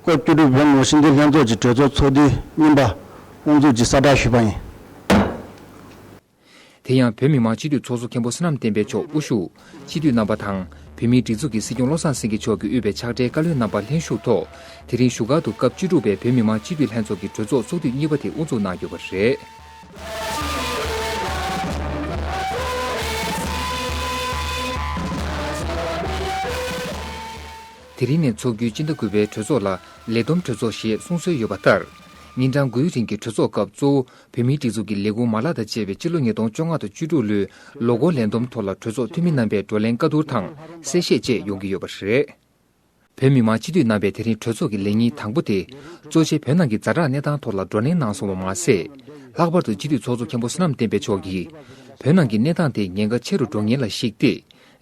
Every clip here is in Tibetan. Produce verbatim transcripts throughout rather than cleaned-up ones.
སྐབས་བཅུ་དྲུག་བོད་མི་མང་སྤྱི་འཐུས་ལྷན་ཚོགས་ཀྱི་གྲོས་ཚོགས་ཚོགས་དུས་གཉིས་པ་དབུ་འཛུགས་ཀྱིས་གསལ་བསྒྲགས་ཞུས་པ་ཡིན། དེ་ཡང་བོད་མི་མང་སྤྱི་འཐུས་ཚོགས་གཙོ་མཁན་པོ་བསོད་ནམས་བསྟན་འཕེལ་མཆོག་དབུ་བཞུགས་སྤྱི་འཐུས་རྣམ་པ་དང་། བོད་མིའི་སྒྲིག་འཛུགས་ཀྱི་སྲིད་སྐྱོང་བློ་བཟང་སེང་གེ་མཆོག་གིས་དབུས་པའི་ཕྱག་སྦྲེལ་བཀའ་བློན་རྣམ་པ་ལྷན་ཞུགས་ཐོག་དེ་རིང་བཞུགས་སྒར་དུ་སྐབས་བཅུ་དྲུག་པའི་བོད་མི་མང་སྤྱི་འཐུས་ལྷན་ཚོགས་ཀྱི་གྲོས་ཚོགས་ཚོགས་དུས་གཉིས་པ་དེ་དབུ་འཛུགས་གནང་ཡོད་པ་རེད། དེ་རིང་ནས་འཚོགས་རྒྱུའི་སྤྱི་ཟླ་དགུ་པའི་གྲོས་ཚོགས་ལ་ལས་བསྡོམས་གྲོས་ཚོགས་ཞེས་གསུང་སྲོལ་ཡོད་པ་ལྟར། ཉིན་གྲངས་དགུའི་རིང་གི་གྲོས་ཚོགས་སྐབས་གཙོ་བོ་བོད་མིའི་སྒྲིག་འཛུགས་ཀྱི་ལས་ཁུངས་མ་ལག་དང་བཅས་པའི་སྤྱི་ལོ་ཉིས་སྟོང་བཅོ་ལྔ་དང་བཅུ་དྲུག་ལོའི་ལོ་འཁོར་ལས་བསྡོམས་ཐོག་ལ་གྲོས་ཚོགས་འཐུས་མི་རྣམ་པས་བགྲོ་གླེང་བཀའ་བསྡུར་དང་གསལ་བཤད་བཅས་ཡོང་གི་ཡོད་པ་རེད། བོད་མི་མང་སྤྱི་འཐུས་རྣམ་པས་དེ་རིང་གྲོས་ཚོགས་ཀྱི་ལས་ཉིན་དང་པོ་དེ་གཙོ་ཆེ་བོད་ནང་གི་ཛ་དྲག་གནས་སྟངས་ཐོག་ལ་བགྲོ་གླེང་གནང་སོང་བ་མ་ཟད། ལྷག་པར་དུ་སྤྱི་འཐུས་ཚོགས་གཙོ་མཁན་པོ་བསོད་ནམས་བསྟན་འཕེལ་མཆོག་གིས་བོད་ནང་གི་གནས་སྟངས་དེ་ཉེན་ཁ་ཆེ་རུ་འགྲོ་ངེས་ལ་གཞིགས་ཏེ།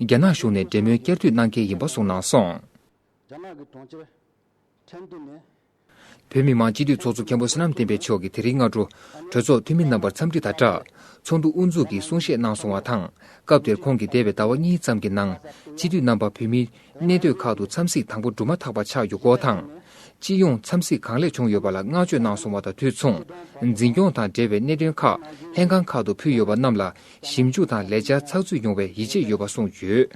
རྒྱ་ནག་གཞུང་ནས་འབྲེལ་མོལ་བསྐྱར་མཐུད་གནང་གལ་ཡིན་པ་གསུངས་གནང་སོང་། རྒྱ་ནག་གི་གྲོང་ཁྱེར་ཁྲེང་ཏུའུ་ནས། བོད་མི་མང་སྤྱི་འཐུས་ཚོགས་གཙོ་མཁན་པོ་བསོད་ནམས་བསྟན་འཕེལ་མཆོག་གིས་དེ་རིང་སྔ་དྲོ་གྲོས་ཚོགས་འཐུས་མི་རྣམ་པར་འཚམས་འདྲི་དང་སྦྲགས་ཚོགས་འདུ་དབུ་འཛུགས་ཀྱི་གསུང་བཤད་གནང་སོང་བ་དང་། སྐབས་དེར་ཁོང་གིས་འདས་པའི་ཟླ་བ་གཉིས་ཙམ་གྱི་ནང་སྤྱི་འཐུས་རྣམ་པ་བོད་མིའི་གནས་སྡོད་ཁག་ཏུ་འཚམས་གཟིགས་དང་པོ་གྲུབ་མ་ཐག་པ་ཆགས་ཡོད་སྐོར་དང་། སྤྱི་ཡོངས་འཚམས་གཟིགས་གང་ལེགས་བྱུང་ཡོད་པ་ལ་བསྔགས་བརྗོད་གནང་སོང་བ་དང་དུས་མཚུངས། འཛིན་སྐྱོང་དང་འབྲེལ་བའི་གནད་དོན་ཁག་ལྷན་ཁང་ཁག་ཏུ་ཕུལ་ཡོད་པ་རྣམས་ལ་ཞིབ་འཇུག་དང་ལས་འཆར་ཚགས་ཚུད་ཡོང་བའི་ཡིད་ཆེས་ཡོད་པ་གསུངས་ཡོད།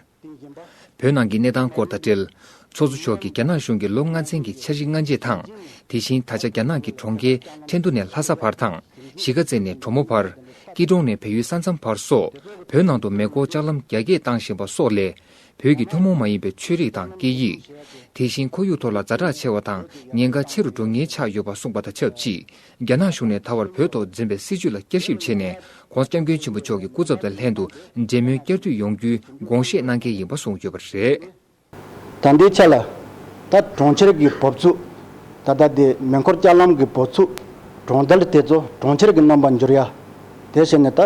བོད་ནང་གི་གནས་སྟངས་སྐོར་དང་འབྲེལ། ཚོགས་གཙོ་མཆོག་གིས་རྒྱ་ནག་གཞུང་གིས་ལོ་ལྔ་ཚན་གྱི་འཆར་གཞི་སྔ་རྗེས་དང་། དེ་བཞིན་ད་ཆ་རྒྱ་ནག་གི་གྲོང་ཁྱེར་ཁྲེང་ཏུའུ་ནས་ལྷ་ས་བར་དང་། གཞིས་ཀ་རྩེ་ནས་གྲོ་མོ་བར། སྐྱིད་གྲོང་ནས་བལ་ཡུལ་ས་མཚམས་བར་སོགས་བོད་ནང་དུ་མེ་འཁོར་ལྕགས་ལམ་རྒྱ་སྐྱེད་བཏང་བཞིན་པ་སོགས་ལས། བོད་ཀྱི་ཐུན་མོང་མ་ཡིན་པའི་ཆོས་རིག་དང་སྐད་ཡིག་དེ་བཞིན་ཁོར་ཡུག་ཐོག་ལ་ཛ་དྲག་ཆེ་བ་དང་ཉེན་ཁ་ཆེ་རུ་འགྲོ་ངེས་ཆགས་ཡོད་པ་གསུངས་པ་དང་ཆབས་ཅིག་རྒྱ་ནག་གཞུང་ནས་ད་བར་བོད་ཐོག་འཛིན་པའི་སྲིད་བྱུས་ལ་བསྐྱར་ཞིབ་བྱས་ནས་༸གོང་ས་༸སྐྱབས་མགོན་ཆེན་པོ་མཆོག་གི་སྐུ་ཚབ་དང་ལྷན་དུ་འབྲེལ་མོལ་བསྐྱར་མཐུད་ཡོང་རྒྱུའི་དགོངས་བཞེས་གནང་གལ་ཡིན་པ་གསུངས་ཡོད་པ་རེད། ད་ལྟའི་ཆ་ལ། ད་གྲོང་ཁྱེར་གྱི་བབས་ཚུགས། ད་ལྟ་དེ་མེ་འཁོར་ལྕགས་ལམ་གྱི་བབས་ཚུགས། གྲོང་རྡལ་དེ་ཚོ་གྲོང་ཁྱེར་གྱི་རྣམ་པ་འགྱུར་ཡ། དེ་བྱས་ནས་ད་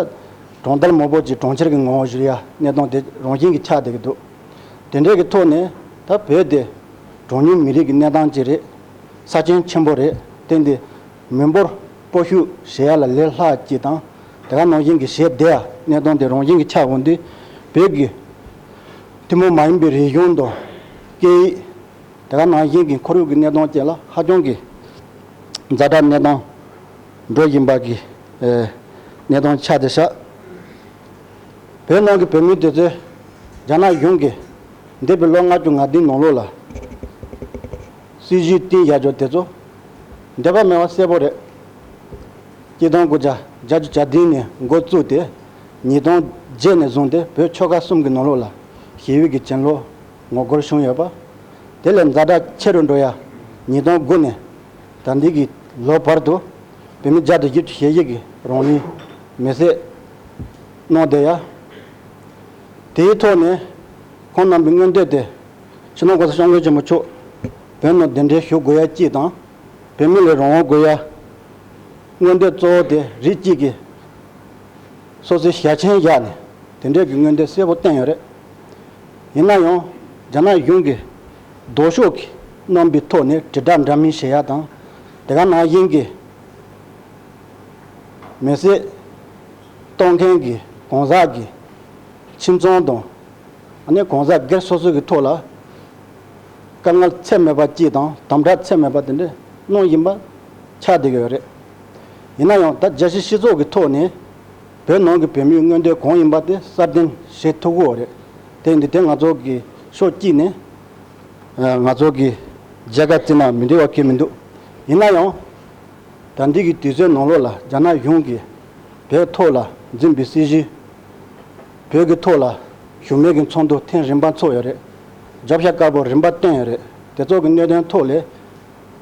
གྲོང་རྡལ་མང་པོ་ཅིག་གྲོང་ཁྱེར་གྱི་ངོ་བོ་བསྒྱུར་ཡ་གནད་དོན་དེ་རང་བཞིན་གྱིས་ཆགས་བསྡད་ཀྱི་འདུག་དེ་འདྲའི་གི་ཐོག་ནས་ད་བོད་དེ་གྲངས་ཉུང་མི་རིགས་ཀྱི་གནས་སྟངས་ཅིག་རེད། ས་ཆེན་ཆེན་པོ་རེད། དེ་འདི་མི་འབོར་སྤོ་ཤུགས་ཞེ་ཡ་ལ་ལས་ལྷག་ཅིག་དང་། དེ་ག་ནང་བཞིན་གྱི་ཞེ་བདེ་ཡ་གནད་དོན་དེ་རང་བཞིན་གྱིས་ཆགས་འོང་དུས། བོད་ཀྱི་ཐུན་མོང་མ་ཡིན་པའི་རིག་གཞུང་དང་། སྐད་ཡིག་དེ་ག་ནང་བཞིན་གྱི་ཁོར་ཡུག་གི་གནད་དོན་བཅས་ལ་ཧ་ཅང་གི་ཛ་དྲག་གནས་སྟངས་འགྲོ་བཞིན་པ་གི་ཨེ་གནས་སྟངས་ཆགས་བསྡད་ཤག་བོད་ནང་གི་བོད་མི་དེ་ཚོས་རྒྱ་ནག་གཞུང་གིས་འདས་པའི་ལོ་ལྔ་བཅུ་ང་བདུན་ནང་ལོགས་ལ་སྲིད་བྱུས་བཏིང་བཞག་རྒྱུ་དེ་ཚོ་འདོད་པ་མེད་པ་གསལ་པོ་རེད། གཅིག་སྟོང་དགུ་བརྒྱ་བརྒྱད་ཅུ་གྱ་བདུན་ནས་འགོ་བཙུགས་ཏེ་ཉིས་སྟོང་བརྒྱད་ནས་བཟུང་སྟེ་བོད་ཆོལ་ཁ་གསུམ་གྱི་ནང་ལོགས་ལ་ཞི་བའི་གི་གྱེན་ལོག་ངོ་རྒོལ་བྱུང་ཡོད་པ། དེ་ལས་ཛ་དྲག་ཆེ་རུ་འགྲོ་ཡ་ཉིས་སྟོང་དགུ་ནས་ད་ལྟའི་གི་ལོ་བར་དུ་བོད་མི་བརྒྱ་དང་བཞི་བཅུ་ཞེ་བཞི་གི་རང་ལུས་མེར་སྲེག་གནང་བསྡད་ཡ། དེའི་ཐོག་ནས་ཁོང་རྣམ་པའི་མངོན་འདོད་དེ་སྤྱི་ནོར་༸གོང་ས་༸སྐྱབས་མགོན་ཆེན་པོ་མཆོག་བོད་ནང་གདན་འདྲེན་ཞུ་དགོས་ཡ་གཅིག་དང་། བོད་མི་ལ་རང་དབང་དགོས་ཡ། མངོན་འདོད་གཙོ་བོ་དེ་རིགས་གཅིག་གི་སོ་སོའི་ཞལ་ཆེམས་བཞག་ནས་དེ་འདྲའི་གི་མངོན་འདོད་གསལ་པོ་བསྟན་ཡོད་རེད། ཡིན་ན་ཡང་རྒྱ་ནག་གཞུང་གིས་ལྡོག་ཕྱོགས་ཀྱི་རྣམ་པའི་ཐོག་ནས་དྲིལ་བསྒྲགས་འདྲ་མིན་བྱེད་ཡ་དང་། དེ་ག་ནང་བཞིན་གྱི་མེར་སྲེག་གཏོང་མཁན་གྱི་གང་ཟག་གི་ཁྱིམ་ཚང་དང་། ཨ་ནི་གང་ཟག་སྒེར་སོ་སོ་གི་ཐོག་ལ་དཀའ་ངལ་ཚད་མེད་པ་གཅིག་དང་དམ་དྲག་ཚད་མེད་པ་དེ་འདྲ་གནང་བཞིན་པ་ཆགས་བསྡད་ཀྱི་ཡོད་རེད། ཡིན་ན་ཡང་ད་རྒྱལ་སྤྱིའི་སྤྱི་ཚོགས་ཀྱི་ཐོག་ནས་བོད་ནང་གི་བོད་མིའི་མངོན་འདོད་གང་ཡིན་པ་དེ་སྲ་བརྟན་བྱེད་ཐུབ་ཀྱི་ཡོད་རེད། དེ་འདི་དེ་ང་ཚོ་གི་ཕྱོགས་གཅིག་ནས་ང་ཚོ་གི་རྒྱལ་ཁ་བརྩི་ན་མི་འགྲིག་པ་གང་ཡང་མི་འདུག་ཡིན་ན་ཡང་། ད་ལྟའི་གི་དུས་ཚོད་ནང་ལོགས་ལ་རྒྱ་ནག་གཞུང་གིས་བོད་ཐོག་ལ་འཛིན་པའི་སྲིད་བྱུས། བོད་ཀྱི་ཐོག་ལ་ཞུམ་མེད་ཀྱི་ཚོགས་འདུ་ཐེངས་རིམ་པ་འཚོགས་ཡོད་རེད། རྒྱབ་ཤ་དཀར་པོ་རིམ་པ་བཏོན་ཡོད་རེད། དེ་ཚོ་གི་གནད་དོན་ཐོག་ལ་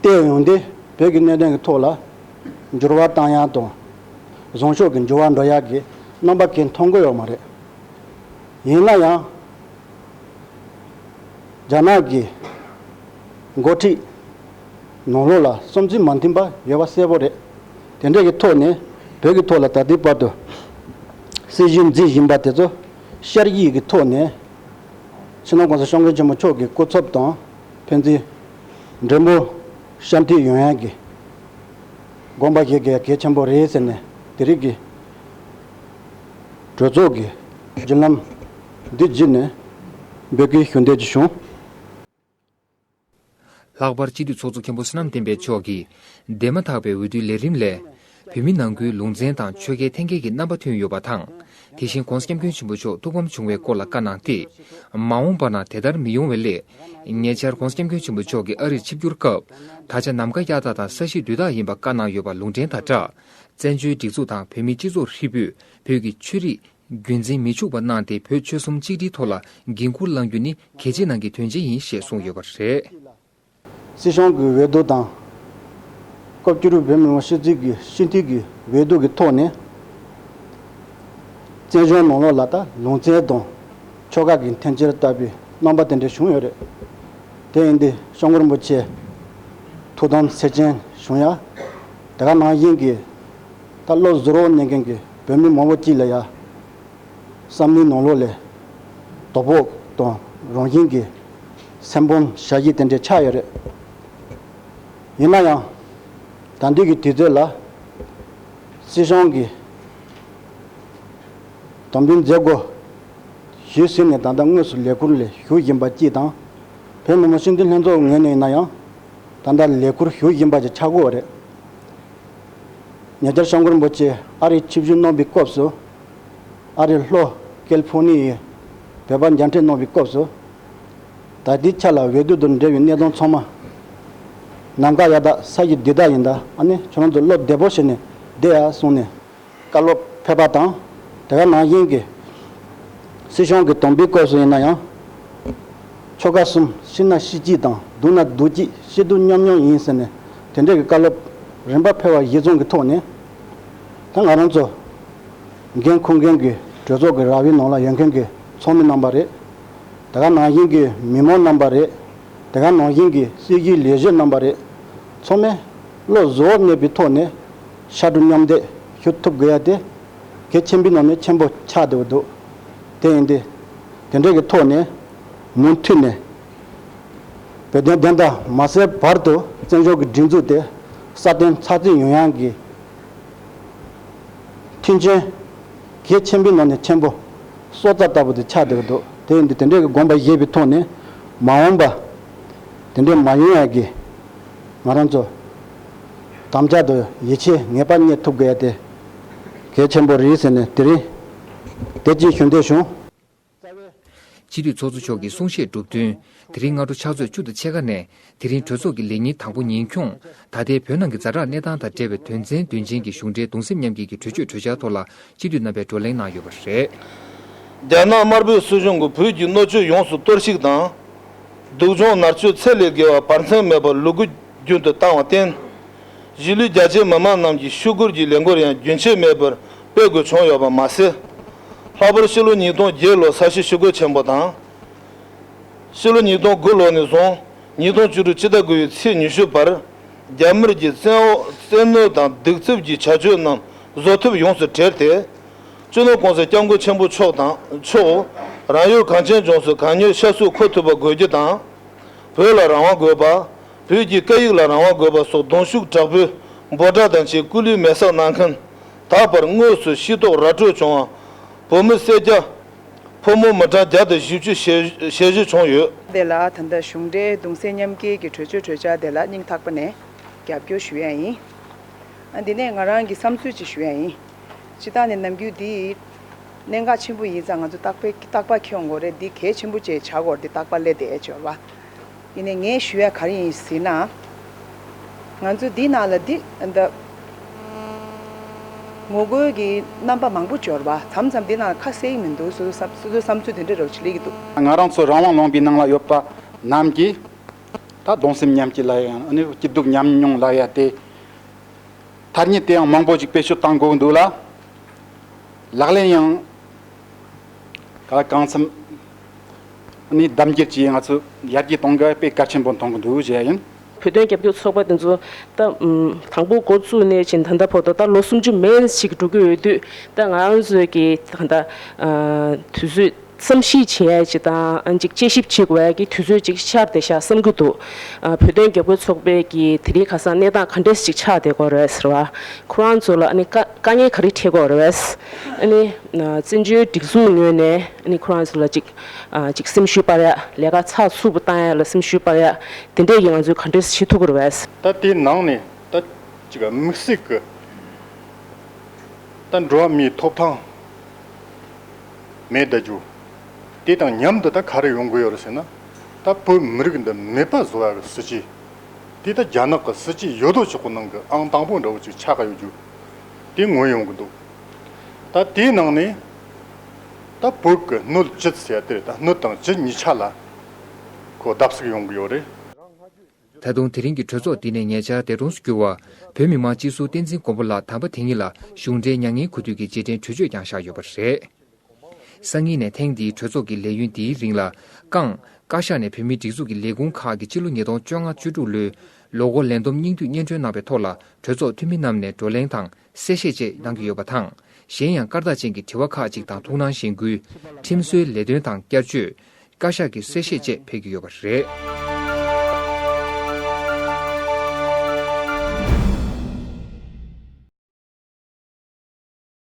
བལྟས་ཡོང་དུས་བོད་ཀྱི་གནད་དོན་གྱི་ཐོག་ལ་འགྱུར་བ་བཏང་ཡ་དང་། བཟང་ཕྱོགས་ཀྱི་འགྱུར་བ་འགྲོ་ཡ་གི་རྣམ་པ་གང་ཡང་མཐོང་གི་ཡོད་མ་རེད། ཡིན་ན་ཡང་། རྒྱ་ནག་གི་འགོ་ཁྲིད་ནང་ལོགས་ལ་བསམ་ཚུལ་མ་མཐུན་པ་ཡོད་པ་གསལ་པོ་རེད། དེ་འདྲ་གི་ཐོག་ནས་བོད་ཀྱི་ཐོག་ལ་ད་ལྟའི་བར་དུ་སྲིད་བྱུས་འཛིན་བཞིན་པ་དེ་ཚོ་ཤར་གྱི་ཐོག་ནས་སྤྱི་ནོར་༸གོང་ས་༸སྐྱབས་མགོན་ཆེན་པོ་མཆོག་གི་སྐུ་ཚབ་དང་ཕན་ཚུན་འབྲེལ་མོལ་ཤར་མཐུད་ཡོང་ཡ་གི་དགོངས་པ་བཞེས་དགོས་ཡ་གལ་ཆེན་པོ་རེད་ཟེར་ནས་དེ་རིང་གི་གྲོས་ཚོགས་ཀྱི་བརྒྱུད་ལམ་འདི་བརྒྱུད་ནས་འབོད་སྐུལ་ཞུ་འདོད་ཀྱི་བྱུང་། རྟག་པར་སྤྱི་འཐུས་ཚོགས་གཙོ་མཁན་པོ་བསོད་ནམས་བསྟན་འཕེལ་མཆོག་གིས་འདས་མ་ཐག་པའི་འོས་བསྡུའི་ལས་རིམ་ལས། བོད་མི་ནང་ཁུལ་ལུང་ཚན་དང་ཆོལ་ཁའི་འཐེན་འཁྱེར་གྱི་རྣམ་པ་ཐོན་ཡོད་པ་དང་། དེ་བཞིན་༧གོང་ས་༧སྐྱབས་མགོན་ཆེན་པོ་མཆོག་ཐུགས་ཕམ་བྱུང་བའི་སྐོར་ལ་བཀའ་གནང་སྟེ། མ་འོངས་པ་ན་དེ་ལྟར་མི་ཡོང་བའི་སླད། ཉེ་ཆར་༧གོང་ས་༧སྐྱབས་མགོན་ཆེན་པོ་མཆོག་གིས་ཨ་རིར་ཆིབས་བསྒྱུར་སྐབས། ད་ཆ་ནམ་མཁའ་གཡའ་དག་དང་ས་གཞི་རྡུལ་དག་ཡིན་པ་བཀའ་གནང་ཡོད་པ་ལུང་འདྲེན་དང་སྦྲགས། བཙན་བྱོལ་སྒྲིག་འཛུགས་དང་བོད་མིའི་སྤྱི་ཚོགས་ཧྲིལ་པོས་བོད་ཀྱི་ཆོས་རིག་རྒྱུན་འཛིན་མི་ཆུག་པ་གནང་སྟེ། བོད་ཆོལ་གསུམ་གཅིག་སྒྲིལ་ཐོག་ལ་འགན་འཁུར་བླང་རྒྱུ་ནི་གལ་ཆེ་གནང་གི་དོན་ཆེན་ཡིན་ཞེས་གསུངས་ཡོད་པ་རེད། སྲིད་གཞུང་གི་འོས་བསྡུ་དང་། སྐབས་བཅུ་དྲུག་བོད་མི་མང་སྤྱི་འཐུས་ཀྱི་སྤྱི་འཐུས་ཀྱི་འོས་བསྡུ་གི་ཐོག་ནས། བཙན་བྱོལ་ནང་ལོགས་ལ་ད་ལུང་ཚན་དང་ཆོལ་ཁ་གི་འཐེན་འཁྱེར་ལྟ་བུའི་རྣམ་པ་དེ་འདྲ་བྱུང་ཡོད་རེད། དེ་ཡིན་དུས་སྐྱབས་མགོན་རིན་པོ་ཆེ་ཐུགས་དམ་ཚིག་བཅད་བྱུང་ཡ། དེ་ག་ནང་བཞིན་གྱི་ད་བློ་གཟུ་བོར་གནས་མཁན་གྱི་བོད་མི་མང་པོ་ཅིག་ལ་ཡ། བསམ་བློའི་ནང་ལོགས་ལས་དོ་ཕོག་དང་རང་བཞིན་གྱི་སེམས་ཕམ་བྱ་གཞི་དེ་འདྲ་ཆགས་ཡོད་རེད། ཡིན་ན་ཡང་ད་འདི་གི་དུས་ཚོད་ལ་སྲིད་གཞུང་གི་དམ་འབུལ་མཛད་སྒོ་ཞུས་ཟིན་ནས་ད་ལྟ་དངོས་སུ་ལས་ཁུར་ལ་ཞུགས་བཞིན་པ་གཅིག་དང་། བོད་མི་མང་སྤྱི་འཐུས་ལྷན་ཚོགས་ངོས་ནས་ཡིན་ན་ཡང་ད་ལྟ་ལས་ཁུར་ཞུགས་བཞིན་པ་ཅིག་ཆགས་ཀྱི་ཡོད་རེད། ཉེ་ཆར་༧སྐྱབས་མགོན་རིན་པོ་ཆེ་ཨ་རིར་ཆིབས་བསྒྱུར་གནང་བའི་སྐབས་སུ། ཨ་རིའི་ལྷོ་ཀེ་ལི་ཕོར་ནི་ཡའི་བོད་པར་མཇལ་འཕྲད་གནང་བའི་སྐབས་སུ། ད་ལྟའི་ཆ་ལ་འོས་བསྡུ་དང་འབྲེལ་བའི་གནད་དོན་ཚང་མ། ནམ་མཁའ་གཡའ་དག་ས་གཞི་རྡུལ་དག་ཡིན་ད། ཨ་ནི་ཁྱོད་རང་ཚོ་བློ་བདེ་པོ་བྱས་ནས་བསྡད་ཡ་གསུངས་ནས། བཀའ་སློབ་ཕེབས་པ་དང་། དེ་ག་ནང་བཞིན་གྱི་སྲིད་གཞུང་གི་དམ་འབུལ་སྐབས་སུ་ཡིན་ན་ཡང་། ཆོལ་ཁ་གསུམ་ཤི་ན་ཤི་གཅིག་དང་སྡུག་ན་སྡུག་གཅིག་སྐྱིད་སྡུག་མཉམ་མྱོང་ཡིན་ཟེར་ནས་དེ་འདྲའི་གི་བཀའ་སློབ་རིམ་པ་ཕེབས་པ་གཞིར་བཟུང་གི་ཐོག་ནས། ད་ང་རང་ཚོ་འགན་འཁུར་མཁན་གྱི་གྲོས་ཚོགས་ཀྱི་ར་བའི་ནང་ལ་ཡོད་མཁན་གྱི་ཚོགས་མི་རྣམ་པ་རེད། དེ་ག་ནང་བཞིན་གྱི་མི་མང་རྣམ་པ་རེད། དེ་ག་ནང་བཞིན་གྱི་སྲིད་ཞུའི་ལས་བྱེད་རྣམ་པ་རེད། ཚང་མས་བློ་གཟུ་བོར་གནས་པའི་ཐོག་ནས་ཕྱར་གྲུ་མཉམ་འདེགས་ཞུ་ཐུབ་དགོས་ཡ་དེ་གལ་ཆེན་པོའི་ནང་ནས་ཆེན་པོ་ཆགས་བསྡད་པ་འདུག་དེ་ཡིན་དུས་དེ་འདྲའི་གི་ཐོག་ནས་མུ་མཐུད་ནས་བོད་དོན་བདེན་མཐའ་མ་གསལ་བར་དུ་བཙན་བྱོལ་གྱི་སྒྲིག་འཛུགས་དེ་སྲ་བརྟན་ཚགས་ཚུད་ཡོང་ཡ་གི་མཐུན་རྐྱེན་གལ་ཆེན་པོའི་ནང་ནས་ཆེན་པོ་སྲོག་རྩ་ལྟ་བུ་དེ་ཆགས་བསྡད་པ་འདུག་དེ་ཡིན་དུས་དེ་འདྲའི་གི་དགོངས་པ་བཞེས་པའི་ཐོག་ནས་མ་འོངས་པ་དེ་འདྲའི་མ་ཡོང་ཡ་གི་ང་རང་ཚོ་དམ་བཅའ་དང་ཡིད་ཆེས་ངེས་པར་རྙེད་ཐུབ་དགོས་ཡ་དེ་གལ་ཆེན་པོ་རེད་ཟེར་ནས་དེ་རིང་དེ་གཅིག་ཞུ་འདོད་བྱུང་། སྤྱི་འཐུས་ཚོགས་གཙོ་མཆོག་གི་གསུང་བཤད་གྲུབ་བསྟུན། དེ་རིང་སྔ་དྲོ་ཕྱག་ཚོད་བཅུ་དང་ཕྱེད་ཀ་ནས་དེ་རིང་གྲོས་ཚོགས་ཀྱི་ལས་ཉིན་དང་པོ་ཉིན་ཁྱོངས། ད་ལྟའི་བོད་ནང་གི་ཛ་དྲག་གནས་སྟངས་དང་འབྲེལ་བའི་དོན་ཚན་དོན་ཆེན་གྱི་གཞུང་འབྲེལ་གདུང་སེམས་མཉམ་སྐྱེད་ཀྱི་གྲོས་ཆོད་གྲོས་འཆར་ཐོག་ལ་སྤྱི་འཐུས་རྣམ་པས་བགྲོ་གླེང་གནང་ཡོད་པ་རེད། རྒྱ་ནག་དམར་པོའི་སྲིད་གཞུང་གིས་བོད་ཀྱི་སྣོད་བཅུད་ཡོངས་སུ་གཏོར་བཤིག་དང་། སྡུག་སྦྱོང་མནར་གཅོད་ཚད་ལས་བརྒལ་བ་བར་མཚམས་མེད་པར་ལུ་གུ་རྒྱུན་དུ་བཏང་བར་བརྟེན། གཞིས་ལུས་རྒྱ་ཆེའི་མི་མང་རྣམས་ཀྱི་ཤོག་སྒོར་གྱི་ལས་འགུལ་ཡང་རྒྱུན་ཆད་མེད་པར་སྤེལ་དགོས་བྱུང་ཡོད་པ་མ་ཟད། ལྷག་པར་ཕྱི་ལོ་ཉིས་སྟོང་བརྒྱད་ལོ་ས་གཞི་ཞི་རྒོལ་ཆེན་པོ་དང་། ཕྱི་ལོ་ཉིས་སྟོང་དགུ་ལོ་ནས་བཟུང་ཉིས་སྟོང་བཅུ་དྲུག་ཕྱི་ཟླ་དགུ་པའི་ཚེས་ཉི་ཤུ་བར། རྒྱ་དམར་གྱི་བཙན་འོག་བཙན་གནོན་དང་གདུག་རྩུབ་ཀྱི་བྱ་སྤྱོད་རྣམས་བཟོད་ཐུབ་ཡོངས་སུ་བྲལ་ཏེ། སྤྱི་ནོར་༸གོང་ས་༸སྐྱབས་མགོན་ཆེན་པོ་མཆོག་དང་མཆོག་རང་ཡུལ་གངས་ཅན་ལྗོངས་སུ་གང་མྱུར་ཤར་གསོ་འཁོར་ཐུབ་པ་དགོས་རྒྱུ་དང་། བོད་ལ་རང་དབང་དགོས་པ། བོད་ཀྱི་སྐད་ཡིག་ལ་རང་དབང་དགོས་པ་སོགས་གདུང་ཤུགས་དྲག་པོས་འབོད་སྒྲ་དང་བཅས་སྐུ་ལུས་མེ་སྲེག་གནང་མཁན། ད་བར་དངོས་སུ་ཤི་རྟོག་ར་སྤྲོད་བྱུང་བ། བོད་མི་སེར་སྐྱ། ཕོ་མོ་མི་གྲངས་བརྒྱ་དང་བཞི་བཅུ་ཞལ་ཞལ་བཞེས་བྱུང་ཡོད། དེ་ལ་ད་ལྟ་གཞུང་འབྲེལ་གདུང་སེམས་མཉམ་སྐྱེད་ཀྱི་གྲོས་ཆོད་གྲོས་འཆར་དེ་ལ་སྙིང་ཐག་པ་ནས་རྒྱབ་སྐྱོར་ཞུ་ཡ་ཡིན། ཨ། འདི་ནས་ང་རང་གི་བསམ་ཚུལ་ཅིག་ཞུ་ཡ་ཡིན། སྤྱིར་བཏང་ནས་ནམ་རྒྱུན་འདི་གནད་འགག་ཆེན་པོ་ཡིན་ཙང་ང་ཚོ་རྟག་པར་རྟག་པར་འཁྱེར་ཡོང་དགོས་རེད། འདི་གལ་ཆེན་པོ་བྱས་བྱ་དགོས་རེད། འདི་རྟག་པར་སླེབས་བསྡད་ཡོད་རེད་བ། ཡིན་ནའི་ངས་ཞུ་ཡ་ག་རེ་ཡིན་ཟེར་ན། ང་ཚོ་འདི་ནང་ལ་འདི་འདི་ངོ་རྒོལ་གྱི་རྣམ་པ་མང་པོ་འབྱོར་བ། མཚམས་མཚམས་འདི་ནང་ཁ་གསལ་གྱི་མི་འདུག་སོ་སོ་བསམ་སོ་སོའི་བསམ་ཚུལ་དེ་འདྲ་རེ་བ་ཅིག་སླེབས་ཀྱི་འདུག་ང་རང་ཚོ་རང་དབང་ལུང་པའི་ནང་ལ་ཡོད་པ་རྣམས་ཀྱིས་ད་གདུང་སེམས་མཉམ་སྐྱེད་ལབ་ཡ་ཡང་ཨ་ནི་སྐྱིད་སྡུག་མཉམ་མྱོང་ལབ་ཡ་དེ། ཐ་སྙད་དེ་ཡང་མང་པོ་ཞིག་བེད་སྤྱོད་གཏང་དགོས་ཀྱི་འདུག་ལ། ལག་ལེན་ཡང་ག་གང་འཚམ་ནི་གདམ་རྒྱུད་ཀྱིས་ང་ཚོ་ཡར་རྒྱས་གཏོང་དགོས་དཔེ་གལ་ཆེན་པོ་མཐོང་གི་འདུག་ཞུ་ཡ་ཡིན། བོད་དོན་རྒྱབ་སྐྱོར་ཚོགས་པ་དེ་ཚོ་ད་དང་པོ་འགོ་བཙུགས་ནས་ཕྱིན་ད་ལྟ་བར་དུ་ད་ལོ་སུམ་ཅུ་མན་ཞིག་འགྲོ་གི་ཡོད་དུས། ད་ང་རང་ཚོའི་གི་ད་ལྟ་དུས་ཚོད་ བསམ་གཞིག་བྱེད་ཡ་ཅིག་དང་ཅིག་དཔྱད་ཞིབ་བྱེད་དགོས་ཡ་གི་དུས་ཚོད་ཅིག་ཤར་བསྡད་ཤག་བསམ་གྱི་འདུག་ཨ། བོད་དོན་རྒྱབ་སྐྱོར་ཚོགས་པའི་གི་དེ་རིང་ཁ་སང་གནས་སྟངས་ག་འདྲས་ཅིག་ཆགས་བསྡད་ཀྱི་ཡོད་རེད་ཟེར་བ། ཁོ་རང་ཚོ་ལ་ཨ་ནི་དཀའ་དཀའ་ངལ་ག་རེ་འཕྲད་ཀྱི་ཡོད་རེད། ཨ་ནི་བཙན་བྱོལ་སྒྲིག་འཛུགས་ངོས་ནས་ཨ་ནི་ཁོ་རང་ཚོ་ལ་ཅིག་ཨ། ཅིག་སེམས་ཤུགས་སྤར་ཡ། ལས་ཀ་ཚགས་ཚུད་པོ་བཏང་ཡ་ལ་སེམས་ཤུགས་སྤར་ཡ། དེ་འདྲས་ཀྱི་ང་ཚོས་ག་འདྲས་བྱེད་ཐུབ་ཀྱི་རེད་པས། ད་དེའི་ནང་ནས་ད་ཅིག་དམིགས་བསལ་གྱི་ད་འགྲོ་བ་མིའི་ཐོབ་ཐང་མེད་བསྡད་རྒྱུ་དེ་དང་མཉམ་དུ་ད་ག་རེ་ཡོང་གི་ཡོད་རེད་ཟེར་ན། ད་བོད་མི་རིགས་འདི་མེད་པ་བཟོ་ཡ་གི་སྲིད་ཇུས་དེ་ད་རྒྱ་ནག་གི་སྲིད་ཇུས་ཡོད་དོ་ཅོག་གི་ནང་གི་ཨང་དང་པོ་འདྲ་བོ་ཅིག་ཆགས་ཀྱི་ཡོད་རྒྱུ་དེ་མངོན་ཡོང་གི་འདུག་ད་དེའི་ནང་ནས་ད་བོད་ཀྱི་སྣོད་བཅུད་ཟེར་ཡ་དེ་རེད། ད་སྣོད་དང་བཅུད་གཉིས་ཆ་ལ་ཁོ་བརྡབ་གསིག་ཡོང་གི་ཡོད་རེད། ད་དུང་དེ་རིང་གི་གྲོས་ཚོགས་འདི་ནས་ཉེ་ཆར་འདས་གྲོངས་སུ་གྱུར་བ་བོད་མི་མང་སྤྱི་ཟུར་བསྟན་འཛིན་མགོན་པོ་ལགས་དམ་པ་དེ་ཉིད་ལ་གཞུང་འབྲེལ་མྱ་ངན་གུས་འདུད་ཀྱི་རྗེས་དྲན་གྲོས་ཆོད་ཀྱང་བཞག་ཡོད་པ་རེད། སང་ཉིན་ནས་ཐེངས་འདིའི་གྲོས་ཚོགས་ཀྱི་ལས་ཡུན་འདིའི་རིང་ལ་ཀང་བཀའ་ཤག་ནས་བོད་མིའི་སྒྲིག་འཛུགས་ཀྱི་ལས་ཁུངས་ཁག་གི་སྤྱི་ལོ་ཉིས་སྟོང་བཅོ་ལྔ་བཅུ་དྲུག་ལོའི་ལོ་འཁོར་ལས་བསྡོམས་སྙིང་བསྡུས་སྙན་སྒྲོན་གནང་བའི་ཐོག་ལ་གྲོས་ཚོགས་འཐུས་མི་རྣམས་ནས་བགྲོ་གླེང་དང་གསལ་བཤད་བཅས་གནང་གི་ཡོད་པ་དང་། གཞན་ཡང་སྐར་རྟགས་ཅན་གྱི་དྲི་བ་ཁག་ཅིག་དང་ཐུགས་སྣང་གཞེན་སྐུལ། ཁྲིམས་བཟོའི་ལས་དོན་དང་བསྐྱར་བཅོས། བཀའ་ཤག་གི་གསལ་བཤད་བཅས་ཕེབས་ཀྱི་ཡོད་པ་རེད།